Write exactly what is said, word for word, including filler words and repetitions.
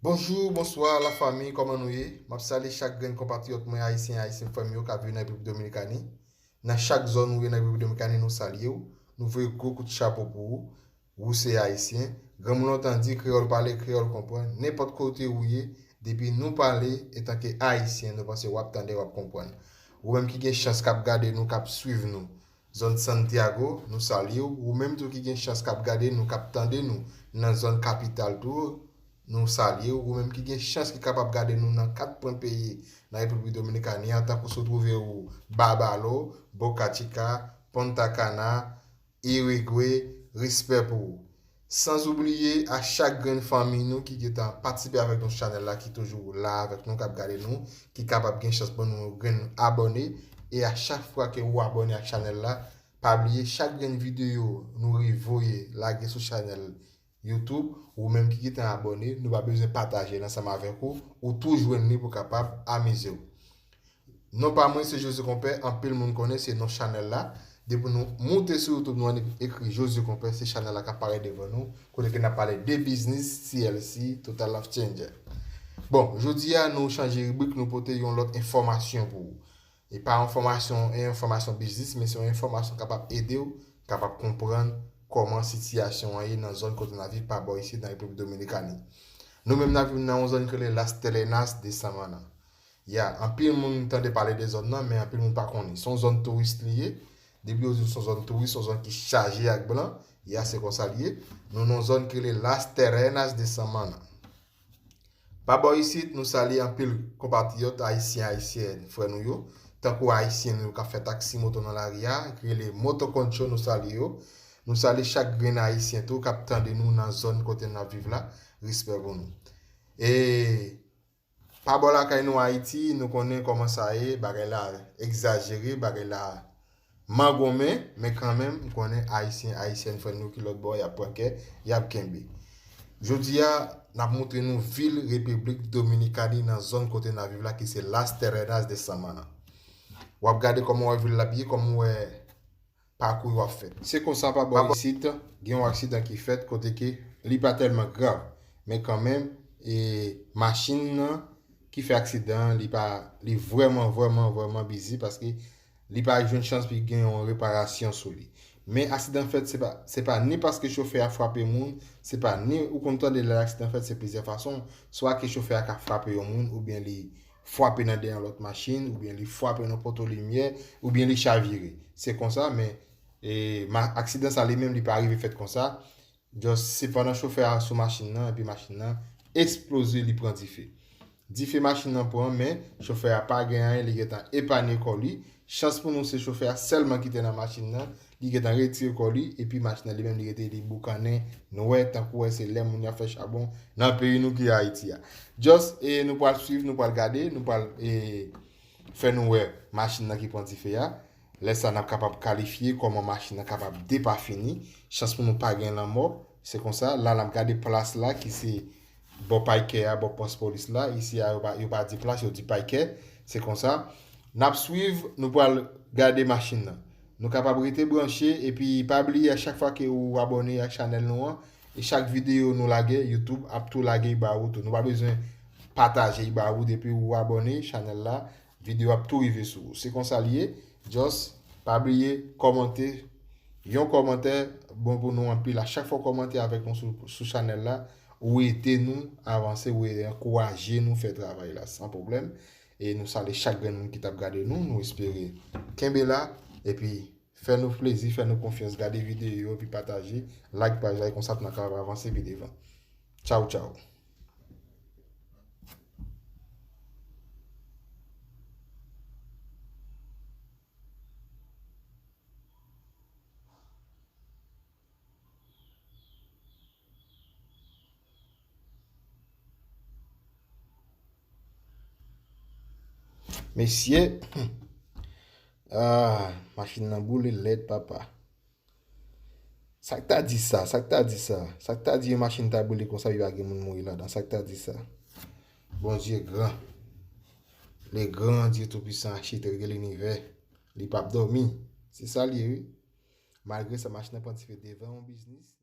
Bonjou, bonswa, lafanmi, kòman nou ye? M ap salye chak grenn konpatriyòt mwen, ayisyen, ayisyen frè m yo k ap viv nan Repiblik Dominikani. Nan chak zòn ou ye nan Repiblik Dominikani, nou salye w. Nou voye gwo kout chapo pou ou. Ou se ayisyen. Granmoun lontan di, kreyòl pale, kreyòl konprann. Nenpòt kote ou ye, depi nou pale, etanke ayisyen, nou panse w ap tande, w ap konprann. Ou menm ki gen chans k ap gade nou, k ap swiv nou, zòn Santiago, nou salye w. Ou menm tou ki gen chans k ap gade nou, k ap tande nou nan zòn kapital tou, nou salye w. Ou menm ki gen chans ki kapab gade nou nan kat kwen peyi nan Repiblik Dominikani an, tankou si w twouve w Barbalo, Boca Chica, Punta Cana, Uruguay, respè pou ou. San oubliye a chak grenn fanmi nou ki gentan patisipe avèk nou chanèl la, ki toujou la avèk nou, k ap gade nou, ki kapab gen chans ban nou yon grenn abòne. E a chak fwa ke ou abòne ak chanèl la, pa bliye chak grenn videyo nou ri voye lage sou chanèl YouTube, ou menm ki gentan abòne, nou pa bezwen pataje l ansanm avèk ou, ou tou jwenn li pou kapab amize w. Non pa mwen, se José Konpè, anpil moun konnen se non chanèl la. Depi nou moute sou YouTube, nou annik ekri José Konpè, se chanèl la k ap parèt devan nou, kote ke n ap pale de biznis, T L C, Total Life Changer. Bon, jodi a, nou chanje ribrik, nou pote yon lòt enfòmasyon pou ou. E pa enfòmasyon, e enfòmasyon biznis, men se yon enfòmasyon k kapab ede w, kapab konprann kòman sitiyasyon an ye nan zòn kote n ap viv pa bò isit nan Repiblik Dominikani. Nou menm n ap viv nan yon zòn ki rele Las Terrenas de Samaná. Ya, anpil moun tande pale de zòn nan, men anpil moun pa konnen. Se yon zòn touris li ye. Depi yo di w se yon zòn touris, se yon zòn ki chaje ak blan. Ya, se konsa li ye. Nou nan yon zòn ki rele Las Terrenas de Samaná. Pa bò isit, nou salye anpil konpatriyòt ayisyen, ayisyèn, frè nou yo. Tankou ayisyen nou yo k ap fè taksi moto nan lari a, ki rele Motoconcho, nou salye yo. Nou salye chak grenn ayisyen tou k ap tande nou nan zòn kote n ap viv la. Respè pou nou. E pa bò lakay nou Ayiti, nou konnen kòman sa ye, bagay la egzajere, bagay la mangonmen, men kanmenm, m konnen ayisyen, ayisyèn frè nou ki lòt bò, y ap pran kè, y ap kenbe. Jodi a, n ap moutre nou vil Repiblik Dominikani nan zòn kote n ap viv la, ki se Las Terrenas de Samaná. W ap gade kòman w wè vil la ap ye, kòman w wè pakou yo ap fèt. Se konsa pa bò isit, gen yon aksidan ki fèt kote ke li pa tèlman grav, men kanmenm, e machin nan ki fè aksidan an, li pa, li vrèman, vrèman, vrèman bizi paske li pa jwenn chans pou gen yon reparasyon sou li. Men aksidan fèt, se pa, se pa ni paske chofè a frape moun, se pa ni, ou konn tande lè aksidan fèt, se plizyè fason, swa ke chofè a ka frape yon moun, oubyen li frape nan dèyè yon lòt machin, oubyen li frape nan poto limyè, oubyen li chavire. Se konsa, men, e, ma-, aksidan sa li menm, li pa rive fèt konsa. Just, se pandan chofè a sou machin nan, epi machin nan eksploze, li pran dife. Dife machin nan pran, men chofè a pa gen anyen, li gentan epanye kò li. Chans pou nou, se chofè a sèlman ki te nan machin nan, li gentan retire kò li, epi machin nan li menm, li rete, li boukannen, nou wè, tankou wè se lè moun y ap fè chabon nan peyi nou ki Ayiti a. Just, e, nou pral swiv, nou pral gade, nou pral, e, fè nou wè machin nan ki pran dife a. Lè sa, n ap kapab kalifye kòman machin nan kapab depafini. Chans pou nou pa gen lanmò. Se konsa, la, n ap gade plas la ki se bò paykè a, bò pòs polis la. Isi a, yo pa, yo pa di plas, yo di paykè. Se konsa, n ap swiv, nou pral gade machin nan. Nou kapab rete branche, epi pa bliye a chak fwa ke ou abòne ak chanèl nou an, e chak videyo nou lage, YouTube ap tou lage l ba ou tou. Nou pa bezwen pataje l ba ou, depi ou abòne chanèl la, videyo ap tou rive sou ou. Se konsa li ye. Just pa bliye kòmante. Yon kòmantè bon pou nou anpil. A chak fwa w kòmante avèk nou sou, sou chanèl la, ou ede nou avanse, ou ede ankouraje nou fè travay la san pwoblèm. E nou salye chak grenn moun ki t ap gade nou. Nou espere kenbe la, epi fè nou plezi, fè nou konfyans, gade videyo yo, epi pataje, like paj la, e konsa pou n a kapab avanse pi devan. Tchaw, tchaw. Mesye, ah, machin nan boule lèd, papa. Sa k ta di sa? Sa k ta di sa? Sa k ta di yon machin ta boule konsa, epi pa gen moun mouri ladan? Sa k ta di sa? Bondye gran. Le grand Dieu tout-puissant, architecte de l'univers. Li p ap dòmi. Se sa l ye, wi. Malgre sa, machin nan pran dife devan yon biznis.